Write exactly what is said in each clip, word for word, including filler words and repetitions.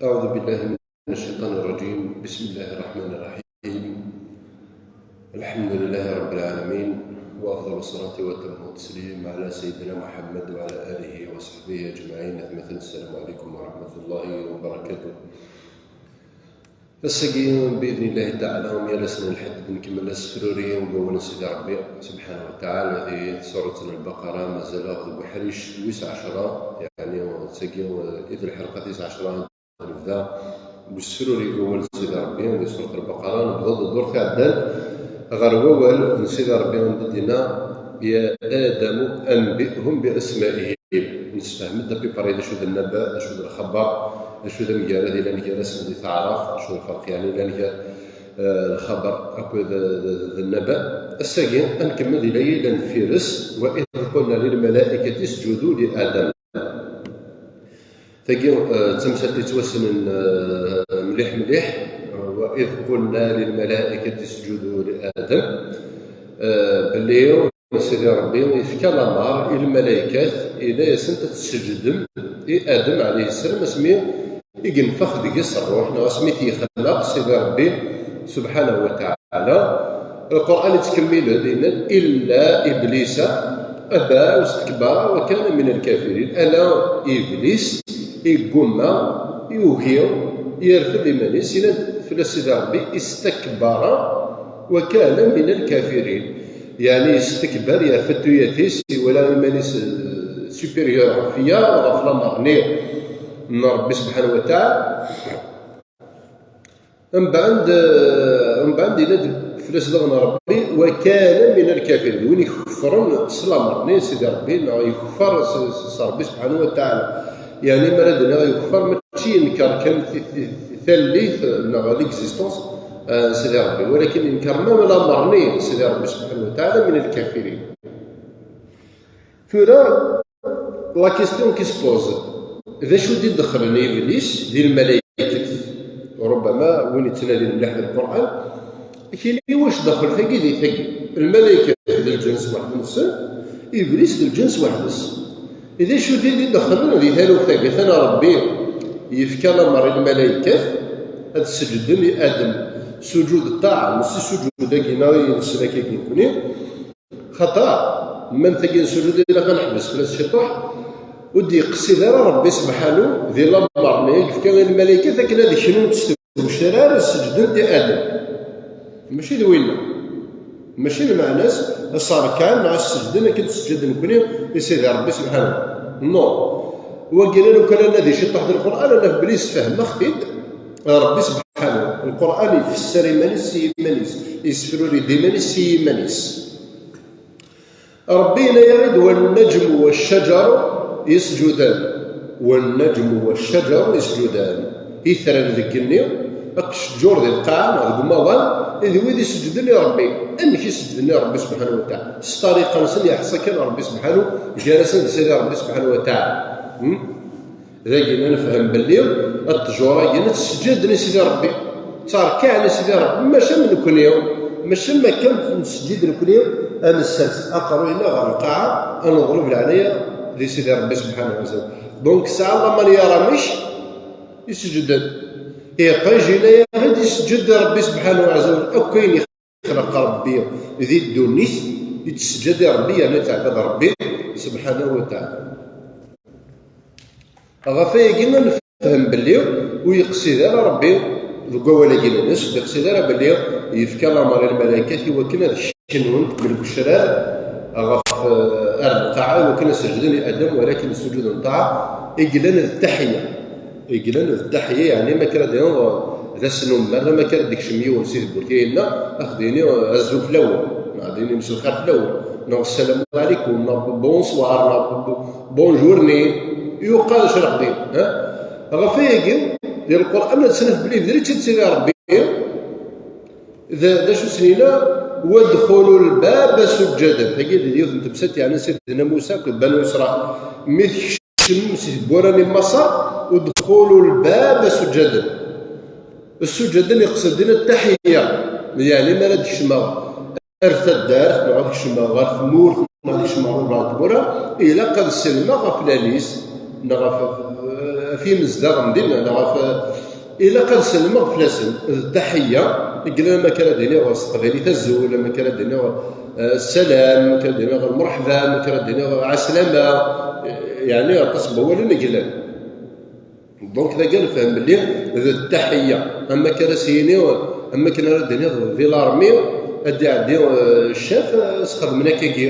أعوذ بالله من الشيطان الرجيم. بسم الله الرحمن الرحيم. الحمد لله رب العالمين، وأفضل الصلاة وأتم التسليم على سيدنا محمد وعلى آله وصحبه أجمعين. أثمثن السلام عليكم ورحمة الله وبركاته. Ass-agi, بإذن الله تعالى, mi ara s-nelḥed ad nkemmel asefruri n wawal n Sidi Ṛebbi سبحانه وتعالى di surat n Lbaqara, mazal-aɣ deg uḥric wis ɛecṛa, yeɛni d tagi i d lḥelqa tis ɛecṛa. Nebda deg usefruri n wawal n Sidi Ṛebbi di surat Lbaqara, nebda-d ddurt iɛeddan ɣer wawal n Sidi Ṛebbi anda d-yenna: يا آدم أنبئهم بأسمائهم. Nessefhem-d apipri d acu d nnaba, d acu d lxaber, d acu d amgarad yellan gar-asen di taɛrabt, d acu d lferq yeɛni yellan gar, eh, lxaber akked, eh, d, d, d nnaba. Ass-agi, ad nkemmel di laya yellan deffir-s: وإذ قلنا للملائكة اسجدوا لآدم. Tagi, eh, d tamsalt yettwassnen, eh, mliḥ mliḥ. وإذ قلنا للملائكة اسجدوا لآدم. Eh, belli Sidi Ṛebbi yefka lameṛ i lmalaykat, yenna-yasent ad tseǧǧdem i Adem ɛalayhi ssalam asmi i yenfex deg-s ṛṛuḥ, neɣ asmi t-yexleq Sidi Ṛebbi سبحانه وتعالى. Lqur'an yettkemmil-d, yenna-d: إلا إبليس أبى واستكبر وكان من الكافرين. Ala Iblis yeggumma, yugi, yerfed iman-is, yenna-d fell-as Sidi Ṛebbi: استكبر وكان من الكافرين. Yeɛni yestekber, yerfed tuyat-is, iwala iman-is, eh, supérieur ɣef wiyaḍ, ɣef lameṛ-nni n Ṛebbi سبحانه وتعالى. Mbeɛd, eh, mbeɛd yenna-d fell-as daɣen Ṛebbi: وكان من الكافرين. D win ikeffren s lameṛ-nni n Sidi Ṛebbi, neɣ ikeffer s, s, s Ṛebbi سبحانه وتعالى. Yeɛni, mi ara d-iniɣ ikeffer, mačči yenker kan ti-, ti-, tallit neɣ l'existence, eh, n Sidi Ṛebbi, walakin yenker même lameṛ-nni n Sidi Ṛebbi سبحانه وتعالى من الكافرين. Tura, la question qui se pose, d acu d-idexlen Iblis di lmalaykat? Rubbama win yettnadin mliḥ di Lqur'an, ad k-yini: "Iwacu daxel tagi di tagi?" Lmalaykat d lǧens weḥd-nsen, Iblis d lǧens weḥd-s. D acu d-idexlen di taluft-agi? Atan Ṛebbi yefka lameṛ i lmalaykat ad seǧǧden i Adem. Sujud ṭṭaɛa, mačči sujud-agi neɣ i neslak-agi nekni. Xaṭer, ma n tagi n sujud ilaq ad neḥbes fell-as ciṭuḥ, ur d-yeqsid ara Ṛebbi sebḥanu di lameṛ-nni i yefka i lmalaykat akken ad knunt s tgecrar ad seǧdent i Adem. Mačči d winna. Mačči d meɛna-s ad s-rkan neɣ ad s-seǧden akken ad seǧǧden nekni i Sidi Ṛebbi sebḥanu. Non. Wagi, lukan ad nadi ciṭuḥ di Lqur'an, ad naf belli yessefhem-aɣ-t-id Ṛebbi sebḥanu. Lqur'an ifesser iman-is s yiman-is, yessefruri-d iman-is s yiman-is. Ṛebbi yenna-yaɣ-id: "والنجم والشجر يسجدان." "والنجم والشجر يسجدان." Itran deg igenni akked ccǧur di lqaɛa neɣ deg umaḍal, d wid iseǧǧden i Ṛebbi. Amek i seǧǧden i Ṛebbi subḥanahu wa taɛala? S ṭṭariqa-nsen, yeḥṣa kan Ṛebbi subḥanahu, gar-asen d Sidi Ṛebbi subḥanahu wa taɛala. Hmm? Dagi ad nefhem belli ṭṭjur-agi ad seǧǧden i Sidi Ṛebbi, tterkiɛen i Sidi Ṛebbi, maca am nekni, maca am akka nettseǧǧid nekni, ad nessers aqerruy-nneɣ ɣer lqaɛa, ad neḍleb leɛnaya di Sidi Ṛebbi subḥanahu wa taɛala. Donc, tesɛa laman i ṛamec iseǧǧden, iṭij yenna-yaɣ-id iseǧǧed i Ṛebbi subḥanahu wa taɛala, akk ayen ixleq Ṛebbi di ddunit, yettseǧǧad i Ṛebbi, yerna yettɛebbad Ṛebbi subḥanahu wa taɛala. Ɣef wayagi ad nefhem belli ur yeqsid ara Ṛebbi deg wawal-agi-ines, ur yeqsid ara belli yefka lameṛ i lmalaykat i wakken ad knunt deg lgecrar ɣef, eh, ar lqaɛa, i wakken ad seǧden i Adem, walakin sujud n ṭṭaɛa i yellan d taḥya. I yellan d taḥya, yeɛni ma kra d, d asnummer, ma kra d-ikcem yiwen si tewwurt-a yenna, ad d-yini azul fell-awen, neɣ ad d-yini mselxir fell-awen, neɣ ssalamu ɛlikum, neɣ bonsoir, neɣ bonjour-nni, yuqa d acu ara xedmen, ha? Ɣef wayagi, di Lqur'an ad s-naf belli d netta i d Sidi Ṛebbi, d, d acu s-nina, "وادخلوا الباب سجدا." Tagi d yiwet n temsalt, yeɛni Sidna Musa akked Banu Isṛayil. Mi tkecmem si tewwura n Maṣer, "ادخلوا الباب سجدا." Ssuǧǧaden yeqsed din ttaḥiyya, yeɛni mi ara d-kecmeɣ ar taddart, neɣ ad kecmeɣ ɣer tmurt, Maɛlic, meɛrur, tmura, ilaq ad sellmeɣ ɣef lalis, neɣ ɣef, ɣef yimezdaɣ n din, neɣ ɣef, ilaq ad sellmeɣ fell-asen. D ttaḥiyya, i yellan, amek ara d-iniɣ s teqbaylit azul, amek ara d-iniɣ, eh, ssalam, amek ara d-iniɣ lmerḥba, amek ara d-iniɣ ɛeslama, eh, yeɛni aṭas n wawalen i yellan. Donc, dagi ad nefhem belli d ttaḥiyya. Am akken ara s-yini, am akken ara d-tiniḍ di l'armée, ad d-iɛeddi, euh, ccaf, euh, sxedmen akkagi.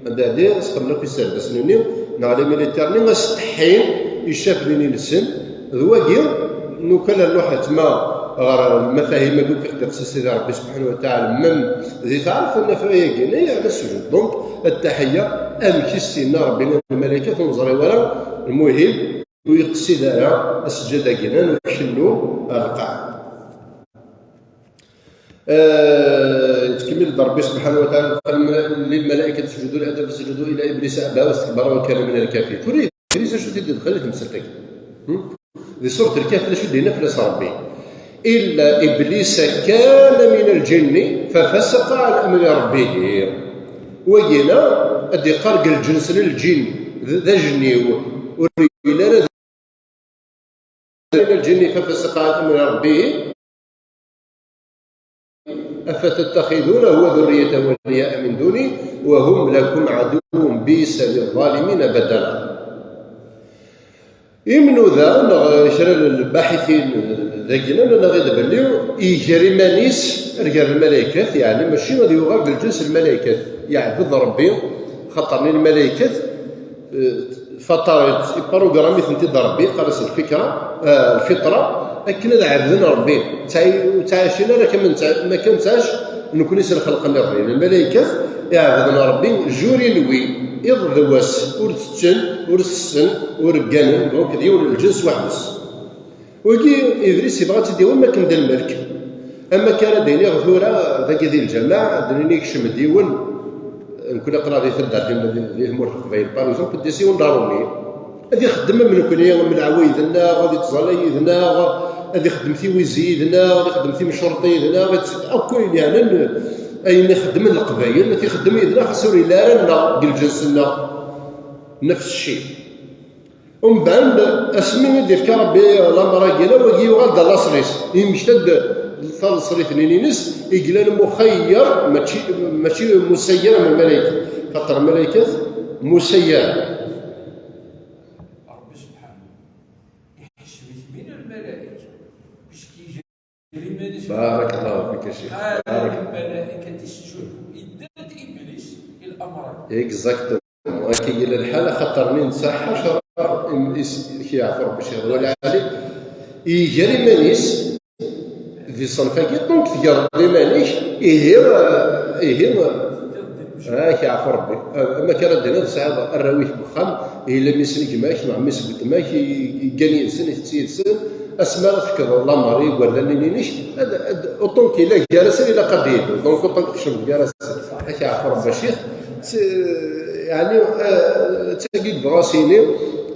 Ad d-iɛeddi sxedmen akk iserdasen-nni, neɣ les militaires-nni, ad steḥḥin i ccaf-nni-nsen. D wagi, nukan ar nruḥ ttma ɣer lmafahim-agi i ɣ-d-iqsed Sidi Ṛebbi subḥanahu wa taɛala, même di taɛrabt, ad naf ayagi-nni, yeɛni sujud. Donc, ttaḥiyya, amek i s-yenna Ṛebbi i lmalaykat, ur neẓri wara, lmuhim, ur yeqsid ara sseǧǧad-agi, ad ncennu ar lqaɛa. Eh, yettkemmil-d Ṛebbi subḥanahu wa taɛala, qal lilmalaykat isjudu li Adam fasajadu illa Iblisa aba wastakbara wa kana mina lkafirin. Tura Iblis acu t-id-idxel i temsalt-agi? Hmm? Di surat Lkahf, d acu d-yenna fell-as Ṛebbi? Illa Iblisa kana mina ljinni fafasaqa ɛan amri Ṛebbihi. Wagina ad d-iqqar deg lǧens n lǧin, d, d ajenniw, ur yelli ara من الجن ففسق عن أمر ربه أفتتخذونه وذريته أولياء من دوني وهم لكم عدو بئس للظالمين بدلا. Imnuda neɣ kra n lbaḥitin dagi, nnan-aɣ-id belli iger iman-is ar gar lmalaykat, yeɛni mačči ad yuɣal d lǧens n lmalaykat, yeɛbed Ṛebbi, xaṭer-nni lmalaykat, eh, faṭar, iprugrammi-tent-id Ṛebbi, yeqqar-as lfikra, eh, lfitra, akken ad ɛebden Ṛebbi. Ur ttɛi-, ur ttɛicin ara kan, ma kan ttɛic nekni s lxelq nniḍen. Lmalaykat iɛebden Ṛebbi, jour et nuit, iḍ d wass, ur tetten, ur tessen, ur gganen, donc d yiwen n lǧens weḥd-s. Wagi, Iblis yebɣa ad tt-id-yawi am akken d lmelk. Am akka ara d-iniɣ tura, dagi di lǧameɛ, ad d-nini yekcem-d yiwen, nekni aql-aɣ di taddart, di, di tmurt n Leqbayel, par exemple, d-yas yiwen d aṛumi. Ad ixeddem am nekni, am leɛwayed-nneɣ, ad ittẓalla yid-neɣ, ad ixeddem tiwizi yid-neɣ, ad ixeddem timcerṭi yid-neɣ, ad t-, akk ayen yeɛnan ayen ixeddmen Leqbayel, ad t-ixeddem yid-neɣ, xas ur yelli ara nneɣ deg lǧens-nneɣ. Nefs cci. Umbeɛd, asmi i d-ifka Ṛebbi lameṛ-agi, wagi yuɣal-d laṣel-is. Yemmekta-d taṣlit-nni-ines, i yellan muxayyer, mačči, mačči musayyer am lmalaykat. Xaṭer lmalaykat, musayyer. Ṛebbi subḥanahu iḥeccem-it min lmalayek, puisque بارك الله فيك يا شيخ. قال بارك. للملائكة اسجدوا. Yedda-d Iblis i lameṛ-agi. Exactement. Akka i yella lḥal, axaṭer mi nesɛa ḥaca, im-, is-, i k-yeɛfu Ṛebbi, Ccix Lwali Ɛli, iger iman-is di ṣṣenf-agi, donc tgerreḍ iman-ik, ihi, ihi, ah, k-yeɛfu Ṛebbi. Ah, ma k-ara d-iniḍ tesɛiḍ arraw-ik deg uxxam, yella mmi-s n gma-k, neɣ mmi-s n weltma-k, i, i, yeggan yid-sen, itett yid-sen, asmi ara tefkeḍ lameṛ i igerdan-nni-inek, ad, ad, autant qu'il a gar-asen ilaq ad d-yeddu. Donc, autant que tekcem gar-asen. Ad k-yeɛfu Ṛebbi a ccix. S-, yeɛni, eh, d tagi i yebɣa ad s-yini,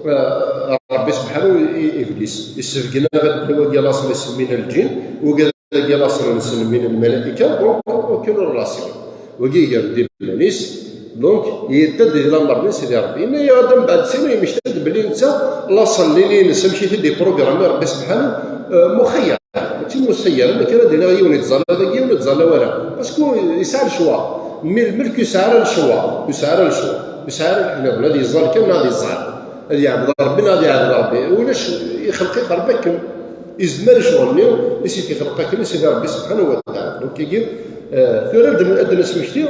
eh, Ṛebbi subḥanahu i, i Iblis. Yessebgen abad n wagi laṣel-nsen min lǧin, wagi laṣel-nsen min lmalayka, donc, aucune relation. Wagi iger-d iman-is, donc, yedda-d di lameṛ-nni n Sidi Ṛebbi. Yenna-yaɣ-d mbeɛd sin, yemmekta-d belli netta, laṣel-nni-ines, amek i t-id-iprugrammi Ṛebbi subḥanahu, eh, muxayyer. Mačči musayyer, amek ara d-iniɣ yiwen yettẓalla dagi, yiwen ur yettẓalla wara. Parce que yesɛa lecwa. Mi lmelk yesɛa ara lecwa, yesɛa ara lecwa, yesɛa ara leḥniḍen, ad yeẓẓal kan neɣ ad yeẓẓal. Ad yeɛbed Ṛebbi neɣ ad yeɛbed Ṛebbi. Ulac, ixleq-it Ṛebbi akken. Yezmer i ccɣel-nni, i s-it-ixleq akken, i Sidi Ṛebbi subḥanahu wa taɛala. Donc, agi, eh, tura ad n-, ad d-nesmekti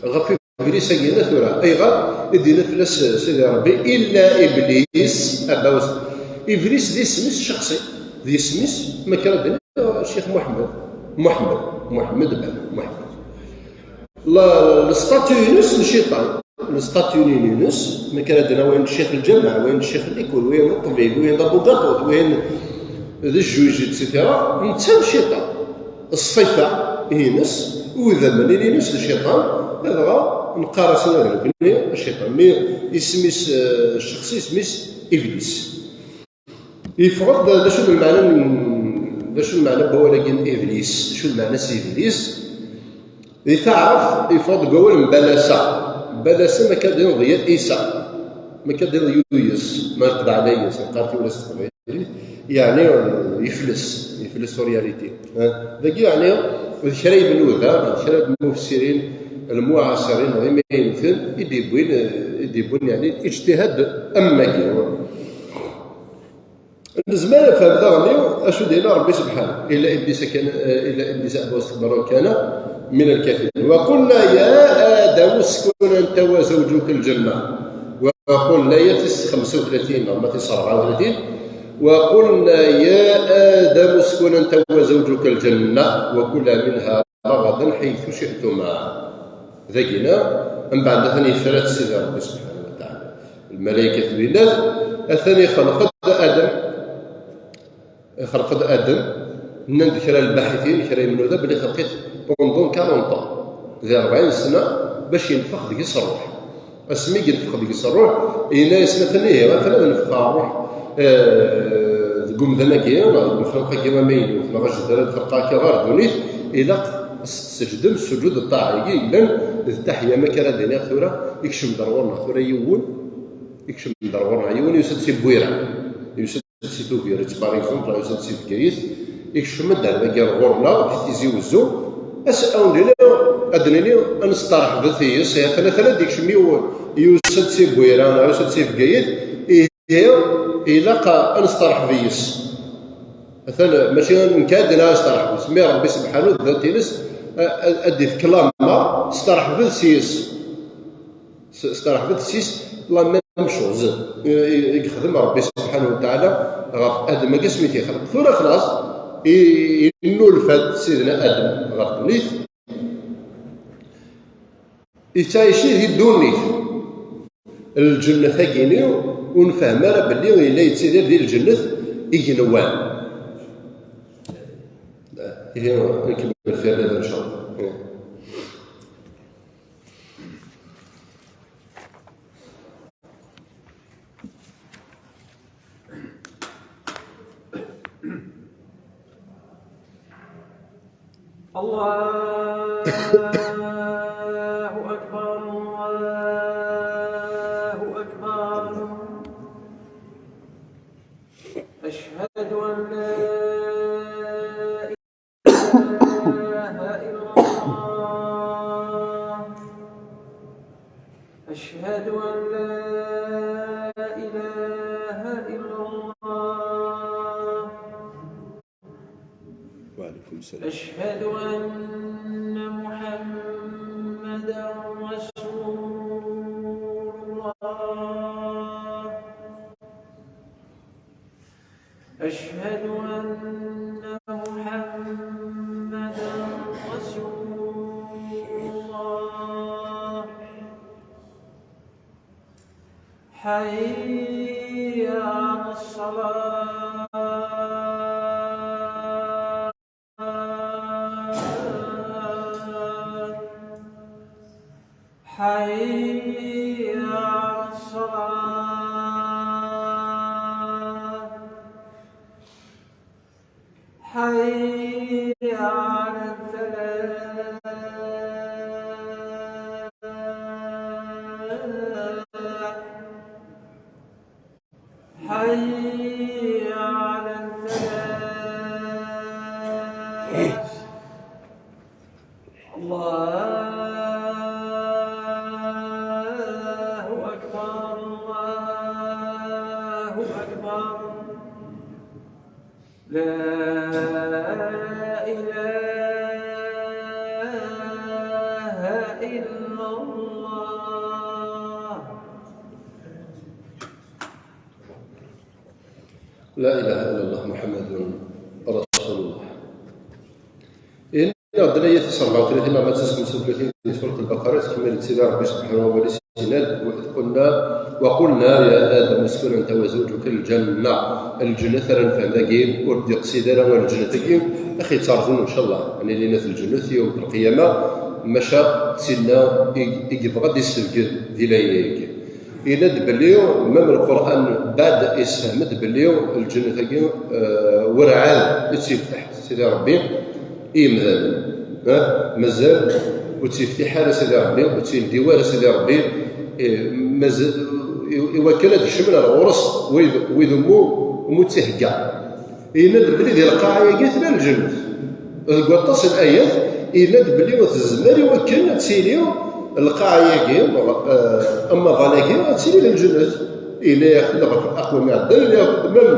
ɣef Iblis-agi-nni tura. Ayɣer i d-yenna fell-as Sidi Ṛebbi, illa Iblis, aba was-, Iblis d isem-is ccexṣi, d isem-is, ma kra d-, Ccix Muḥemmed. Muḥemmed. Muḥemmed ben Muḥemmed. La, lestatu-ines n cciṭan. Lestatu-ines, ma kra d-, wayen d ccix lǧameɛ, wayen d ccix likul, wayen d ṭṭbib, wayen d abugaṭut, wayen d jjuj, et cetera. Netta d cciṭan. Ṣṣifa-ines, udem-nni-ines d cciṭan, ladɣa neqqar-asen ad nekni cciṭan. Mi isem-is, eh, ccexṣi, isem-is Iblis. Yeffeɣ-d d acu d lmeɛna n, d acu d lmeɛna n wawal-agi n Iblis? D acu d lmeɛna-s Iblis? Di taɛrabt, yeffeɣ-d deg wawal n balasa. Balasa, ma akka d-iniḍ ya isa. Ma akka d-iniḍ yuyes, ma neqḍeɛ la yes, neqqar tiwla s teqbaylit. Yeɛni, yefles, yefles sur réalité. Eh, dagi, yeɛni, d kra n yibennuda, d kra n mufessirin, lmuɛasirin, neɣ imaynuten, i d-yewwin, eh, i d-yewwin, yeɛni, ijtihad am wagi. Nezmer ad nefhem daɣen acu d-yenna Ṛebbi subḥanahu. Illa Iblis akan, eh, illa Iblis aba wastakbara wa kana min al-kafirin. Wa qulna ya Adamu uskun anta wa zawjuka al-janna. Wa qulna, ya tis xemsa u tlatin, neɣ ma tis rebɛa u tlatin. Wa qulna ya Adamu uskun anta wa zawjuka al-janna wa kula minha ragadan haythu shi'tuma. Dagina, mbeɛd atan yefra-tt Sidi Ṛebbi subḥanahu wa taɛala. Lmalaykat winnat, atan ixleq-d Adam, ixleq-d Adam, nnan-d kra n lbaḥitin, kra n yimennuda, belli ixleq-it pendant quarante ans, di rebɛin sna, bac yenfex deg-s ṛṛuḥ. Asmi i yenfex deg-s ṛṛuḥ, yenna-yasen: "Atan ihi, atan ad nefxeɣ ṛṛuḥ, eh, deg umdan-agi, neɣ deg umexluq-agi amaynut, neɣ ajdar ad xelqeɣ akka ɣer ddunit, ilaq s-, tesǧedem sujud ṭṭaɛa." Igi yellan d taḥya, ma akka ara d-iniɣ tura, ikcem-d ar ɣur-neɣ tura yiwen, ikcem-d ar ɣur-neɣ yiwen, yusa-d si Bwira, yusa-d si Tubiret, par exemple, yusa-d si Bgayet, ikcem-d ar dagi ar ɣur-neɣ, di Tizi Wezzu, as-, ad nili, ad nili, ad nesteṛḥeb yes, atan, atan ad d-ikcem yiwen, yusa-d si Bwira, neɣ yusa-d si Bgayet, ihi, ilaq ad nesteṛḥeb yes. Atan, mačči nekk ad d-nesteṛḥeb yes, mi Ṛebbi subḥanahu d dat-ines, a-, a-, ad d-ifk lameṛ, steṛḥbet yes. S-, steṛḥbet yes la même chose i, i, i yexdem Ṛebbi subḥanahu wa taɛala ɣef Adem-agi asmi t-ixleq. Tura xlaṣ, i, i, innulfa-d Sidna Adem ɣer ddunit. Yettɛici di ddunit. Lǧennet-agi-ni ur nfehhem ara belli yella yettidir di lǧennet igenwan. Ihi, nkemmel fi rrida, ncallah. الله أكبر، الله أكبر. أشهد أن لا إله إلا الله. أشهد أن لا إله إلا الله. وعليكم السلام. أشهد أن محمدا رسول الله. أشهد أن محمدا رسول الله. حي على الصلاة. حي على الصلاة. حي على الفلاح. حي على الفلاح. الله أكبر، الله أكبر. لا إله إلا الله. لا إله إلا الله محمد رسول الله. Inna-d layat-is rebɛa u tlatin neɣ ma d xemsa u tlatin di surat Lbaqara, tkemmel-d Sidi Ṛebbi subḥanahu wa taɛala, yenna-d: "Wa idh qulna, wa qulna ya Adam uskun anta wa zawjuka al-janna." Lǧennet ara nefhem dagi, ur d-iqsid ara lǧennet-agi, axi ttarǧun, ncallah, ad nili nat lǧennet yawm lqiyama, maca d tinna i, i yebɣa ad d-issebged di layla-agi. Yenna-d belli, même Lqur'an, beɛd, yessefhem-d belli lǧennet-agi, eh, werɛad i tt-yefteḥ Sidi Ṛebbi i yemdanen. Eh, mazal, ur tt-yeftiḥ ara Sidi Ṛebbi, ur tt-yeldi ara Sidi Ṛebbi, eh, mazal, i, i wakken ad kecmen ar ɣur-s wid, wid umi, umi tt-ihegga. Yenna-d belli di lqaɛa-agi tella lǧennet. Deg waṭas n ayat, yenna-d belli tezmer i wakken ad tili lqaɛa-agi, eh, amaḍal-agi, ad tili d lǧennet. Yenna-yaɣ-d ɣef aqwam iɛeddan, yenna-yaɣ-d même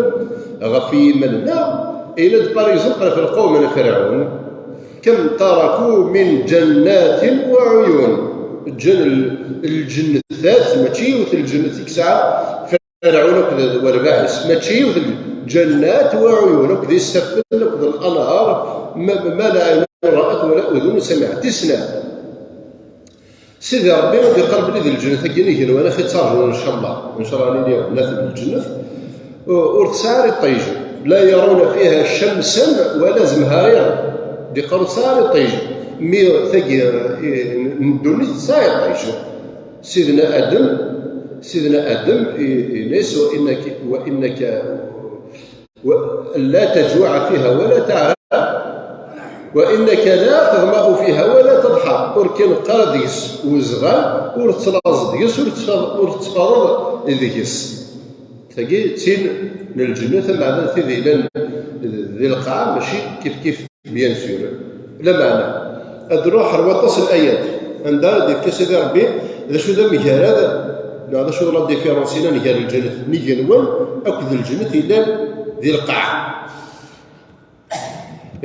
ɣef yiman-nneɣ, yenna-d, par exemple, ɣef lqawm n Ferɛun, كم تركوا من جنات وعيون. Ǧǧan l-, lǧennetat, mačči yiwet lǧennet i yesɛa Ferɛun akked warbaɛ-is, mačči yiwet lǧennat وعيون, akked isaffen, akked lanhar, ma, ma la عين رأت ولا أذن سمعت, di snat. Sidi Ṛebbi ad iqal belli d lǧennet-agi n igenwan, axi ttaṛǧun, ncallah, ncallah ad nili nat n lǧennet, ur, ur tesɛi ara iṭij. لا يرون فيها شمسا ولا زمهريرا. D-, iqqar ur tesɛi ara iṭij. Mi tagi, eh, n ddunit tesɛa iṭij. Sidna Adem, Sidna Adem, i, i, yenna-yas: وإنك، وإنك، و-، لا تجوع فيها ولا تعرى، وإنك لا تظمأ فيها ولا تضحى. Ur k-ineqq ara deg-s uzɣal, ur tettlaẓeḍ deg-s, ur tettfaḍ-, ur tettfaḍeḍ deg-s. Tagi d tin n lǧennet, ameɛna tid yellan di lqaɛa mačči kif kif, bien sûr. Lameɛna, ad nruḥ ɣer waṭas n ayat anda ara d-yefka Sidi Ṛebbi d acu d amgarad, neɣ d acu d la différence yellan gar lǧennet n igenwan akked lǧennet yellan di lqaɛa.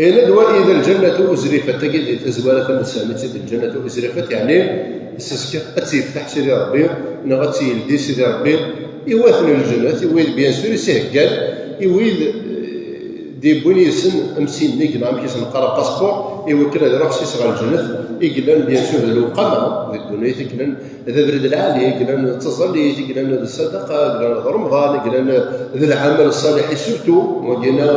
Yenna-d: وإذا الجنة أزلفت. Tagi di tazwara tamusamit d الجنة أزلفت, yeɛni s uzekka ad tt-yefteḥ Sidi Ṛebbi, neɣ ad tt-yeldi Sidi Ṛebbi i wat n lǧennet, i wid, bien sûr, i s-iheggan, i wid, eh, d-yewwin yid-sen amsinnig, neɣ amek i s-neqqar, apaspuṛ, i wakken ad iruḥ s-is ɣer lǧennet, i yellan, bien sûr, d lewqama di ddunit, i yellan d abrid lɛali, i yellan d taẓallit, i yellan d ṣṣadaqa, i yellan d Remḍan, i yellan d lɛamal ṣṣaliḥ, surtout wagi-nni,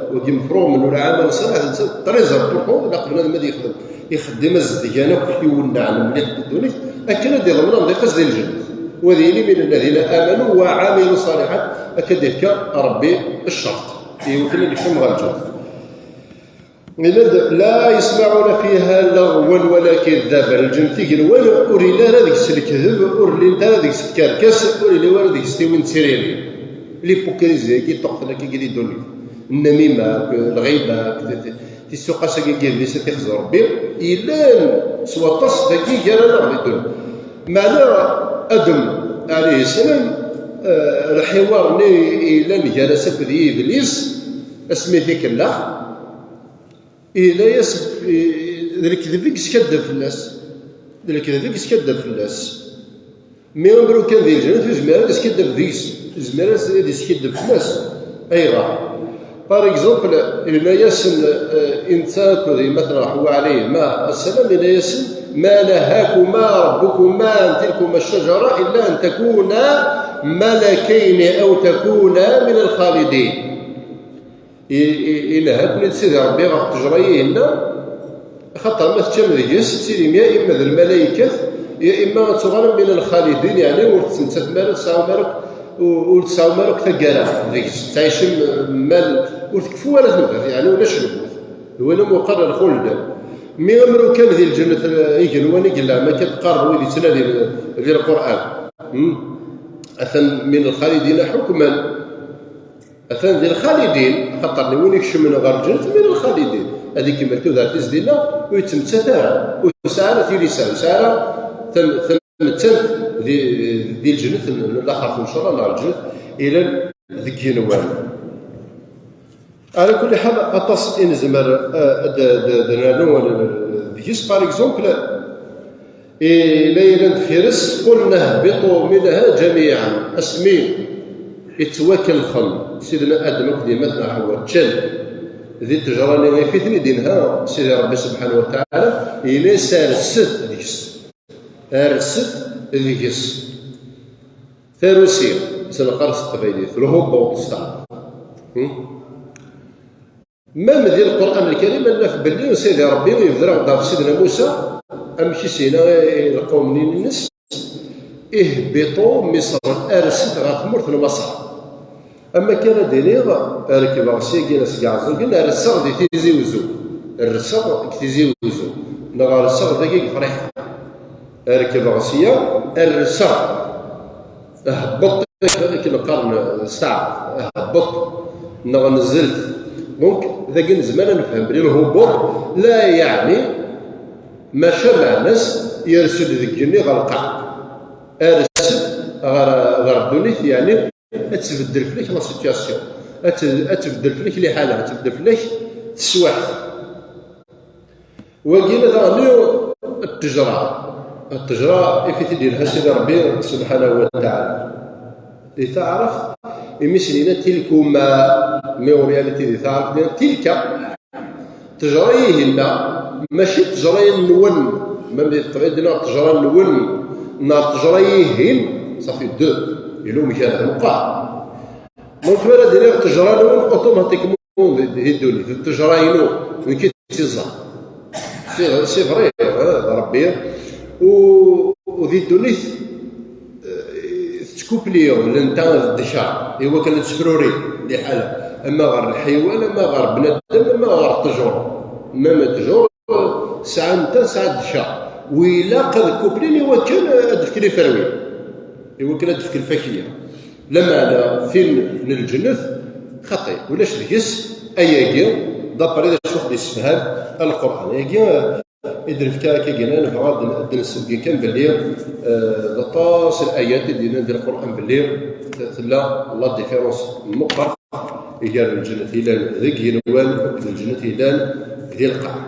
wagi mefruɣ menhu lɛamal ṣṣaliḥ, d très important, ilaq bnadem ad yexdem, ixeddem azedgan akk iwenneɛen mliḥ di ddunit, akken ad iḍmen amḍiq-is di lǧennet. وهذا يلي من الذين آمنوا وعملوا الصالحات, akka d-yefka Ṛebbi ccerṭ i wakken ad nekcem ɣer lǧennet. Yenna-d: لا يسمعون فيها لغوا ولا كذابا. Lǧennet igenwan ur yelli ara deg-s lekdeb, ur llint ara deg-s tkerkas, ur yelli ara deg-s tiwin d tiriri. L'hypocrisie-agi ṭṭuqten akka di ddunit. Nnamima, lɣiba, tissuqas-agi n yidlisen i t-ixzu Ṛebbi, yellan s waṭas dagi gar-aneɣ di ddunit. Meɛna Adem, ɛalayhi ssalam, eh, lḥiwar-nni yellan gar-as akked Yiblis, asmi t-ikellax, yenna-yas, eh, d lekdeb i yeskaddeb fell-as. D lekdeb i yeskaddeb fell-as. Mi amru kan di lǧennet, ur yezmir ara ad yeskaddeb deg-s, ur yezmir ara ad yeskaddeb fell-as. Ayɣer? Par exemple, yenna-yasen, eh, i netta akked yemma-tneɣ Ḥewwa ɛalayhima assalam, yenna-yasen: ما نهاكما ربكما عن تلكما الشجرة إلا أن تكونا ملكين أو تكونا من الخالدين. I, i, inehha-ken-id Sidi Ṛebbi ɣef ttejṛa-ihinna, axaṭer ma teččam deg-s, tettilim ya imma d lmalaykat, ya imma ad tuɣalem min lxalidin, yeɛni ur tettmettatem ara, ur tesɛum ara, ur, ur tesɛum ara akk taggara deg-s, tettɛicem mal, ur tkeffu ara tebɣiḍ, yeɛni ulac lmut. D win umi yeqqar lxuld. Mi amru kan di lǧennet, eh, igenwan i yella, ma kan qqaren wid yettnadin di Lqur'an. Hmm? Atan min lxalidina ḥukman. Atan di lxalidin, xaṭer n win ikecmen ɣer lǧennet min lxalidin. Ad ikemmel tudert-is dinna, ur yettmettat ara, ur yesɛi ara tilisa, ur yesɛi ara tam-, tamettant di, di lǧennet n, n laxert, ncallah, neɣ lǧennet ilan deg yigenwan. Ɛla kulli ḥal, aṭas i nezmer, eh, ad, ad, ad nernu deg-s, par exemple, i la yellan deffir-s: قلنا اهبطوا منها جميعا. Asmi yettwakelxen Sidna Adem akked yemma-tneɣ Ḥewwa, ččan di ttejṛa-nni i ten-id-inha Sidi Ṛebbi subḥanahu wa taɛala, yenna-yas: rset deg-s. Rset deg-s. Tarusi, s lqar s teqbaylit, lhubbuṭ s taɛrabt. Hmm? Même di Lqur'an Lkarim, ad naf belli Sidi Ṛebbi yebder-aɣ-d ɣef Sidna Musa, amek i s-yenna i lqawm-nni-ines: اهبطوا مصرا, rset ɣer tmurt n Maṣer. Am akka ara d-iniɣ, rekbeɣ syagi seg Iɛeẓẓugen, rseɣ di Tizi Uzzu. Rseɣ deg Tizi Uzzu. neɣ rseɣ dagi deg ṭriḥa. Rekbeɣ sya, rseɣ. Hbeṭ, akken qqaren, steɛṛ, hbeṭ, neɣ nzelt. Donc, dagi nezmer ad nefhem belli lhubuṭ la yeɛni, maca meɛna-s yers-d deg igenni ɣer lqaɛ. Rset ɣer, ɣer ddunit, yeɛni ad tbeddel fell-ak la situation, ad t-, ad tbeddel fell-ak liḥala, ad tbeddel fell-ak teswiɛt. Wagi d aɣelli n ttejra. Ttejra, i t-id-yelha Sidi Ṛebbi subḥanahu wa taɛala. Di taɛrabt, imi s-nina tilkuma, mais en réalité di taɛrabt nina tilka. Ttejra-ihin-a, mačči ttejra-nwen. Même di teqbaylit nina ttejra-nwen, neɣ ttejra-ihin, ça fait deux. Yella umkan meqqar. Donc, mi ara d-iniɣ ttejra-nwen, automatiquement, di, di ddunit, d ttejra-inu, nekk i tt-iẓẓan. C'est, c'est vrai, eh, d Ṛebbi. U, u di ddunit, eh, tettkupli lenta d ddkeṛ, i wakken ad tefruri liḥala, ama ɣer lḥaywan, ama ɣer bnadem, ama ɣer ṭṭjur. Même ṭṭjur, sɛan ta, sɛan ddkeṛ. U ilaq ad kuplin i wakken ad d-fken iferwin. I wakken ad d-fken lfakya. Lameɛna tin n lǧennet, xaṭi, ulac deg-s ayagi, d'après d acu i ɣ-d-yessefham Lqur'an. Ayagi, eh, i d-nefka akka gina, nebɣa ad n-, ad d-nessebgi kan belli, eh, d aṭas n ayat i d-yennan di Lqur'an belli tella la différence meqqar gar lǧennet yellan deg yigenwan akked lǧennet yellan di lqaɛ.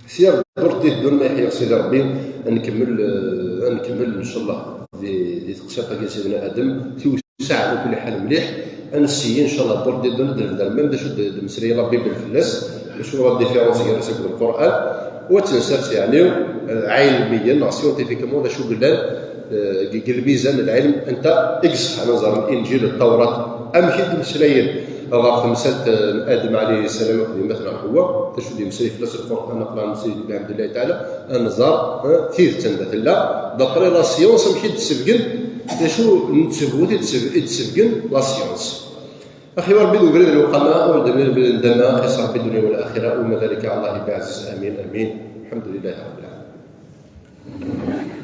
Sya ddurt i teddun ma yeḥya Sidi Ṛebbi, ad nkemmel, eh, ad nkemmel, ncallah, di, di teqsiṭ-agi n Sidna Adem, tiwseɛ, ɛla kulli ḥal, mliḥ. Ad nessiyi, ncallah, ddurt i teddun, ad d-nebder, même d acu d-, d-mmeslay la Bible fell-as, d acu la différence gar-as akked Lqur'an, u ad tt-nessers, yeɛni, eh, ɛilmiyan, neɣ scientifiquement, d acu yellan, eh, deg, deg lmizan n lɛilm, anta i iṣeḥḥan, ad nẓer Linǧil, Ṭṭawrat, amek i d-mmeslayen ɣef temsalt n Adem ɛalayhi ssalam akked yemma-tneɣ Ḥewwa, d acu d-yemmeslay fell-as Lqur'an, aql-aɣ nemmeslay biḥemdillahi taɛala, ad nẓer, eh, tidet anda tella, d'après la science amek i d-tessebgen, d acu n ttbut i d-tesseb-, i d-tessebgen la science. Axi Ṛebbi d ubrid n lewqama, ur d-nni ubrid n ddama, axi s Ṛebbi ddunya u laxira, u ma dalika ɛala Llahi bi ɛziz, amin, amin. Lḥemdulillahi Ṛebbil ɛalamin.